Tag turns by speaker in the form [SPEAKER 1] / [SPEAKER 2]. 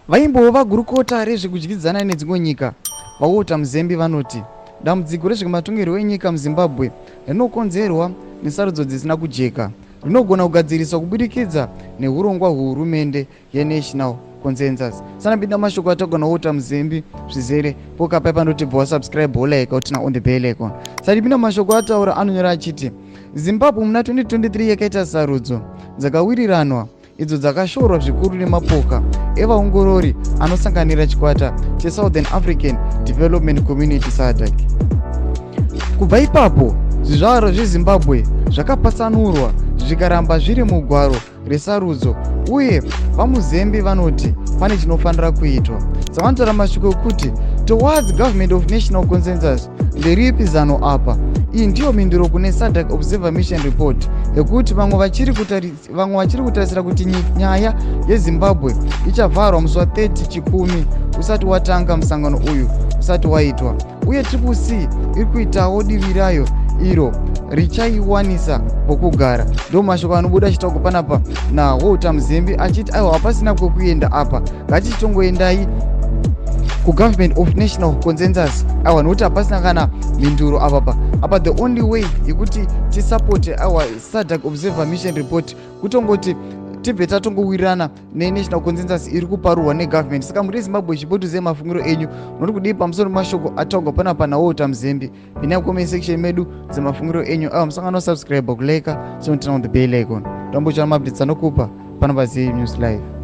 [SPEAKER 1] Vaimbova gurukota rezvekudyidzana nedzimwe nyika, VaWalter Mzembi, vanoti dambudziko rezvematongerwo enyika muZimbabwe rinokonzerwa nesarudzo dzisina kujeka rinogona kugadziriswa kubudikidza nehurongwa hwehurumende yeNational Consensus. Sanapinda mashoko atagona Walter Mzembi zvizere poka pai panoti bva wasubscribe wolike utina on the bell icon. Satipinda mashoko ataura anonyora achiti Zimbabwe muna 2023 yakaita sarudzo dzakawiriranwa idzo dzakashorwa zvikuru nemapoka evaongorori anosanganira chikwata cheSouthern African Development Community SADC. Kubva ipapo, zvizvarwa zveZimbabwe zvakapatsanurwa zvikaramba zviri mugwaro resarudzo uye VaMuzembi vanoti pane chinofanira kuitwa. Savanotaura mashoko ekuti towards government of national consensus nderipi zano apa? Iyi ndiyo mhinduro kune SADC Observer Mission Report yekuti vamwe vachiri vamwe vachiri kutarisira kuti nyaya yeZimbabwe ichavharwa musi wa30 Chikumi usati watanga musangano uyu usati waitwa uye Triple C iri kuitawo divi rayo iro richaiwanisa pokugara. Ndo mashoko anobuda achitaurwa panapa naWalter Mzembi achiti aiwa, hapasina kwekuenda apa, ngatichitongoendai kugovernment of national consensus, aiwa, nokuti hapasina kana mhinduro apapa apa. The only way yekuti tisapote, aiwa, SADC Observer Mission Report kutongoti tibve tatongowirirana nenational consensus iri kuparurwa negovernment. Saka muri Zimbabwe, chibotuzive mafungiro enyu, munoti kudii pamusoro mashoko ataurwa panapa naWalter Mzembi? Pinai comment section medu dzemafungiro enyu. Aiwa, musangano subscribe, kulike, so turn on the bell icon, tombochana maupdates anokupa pano paZA News Live.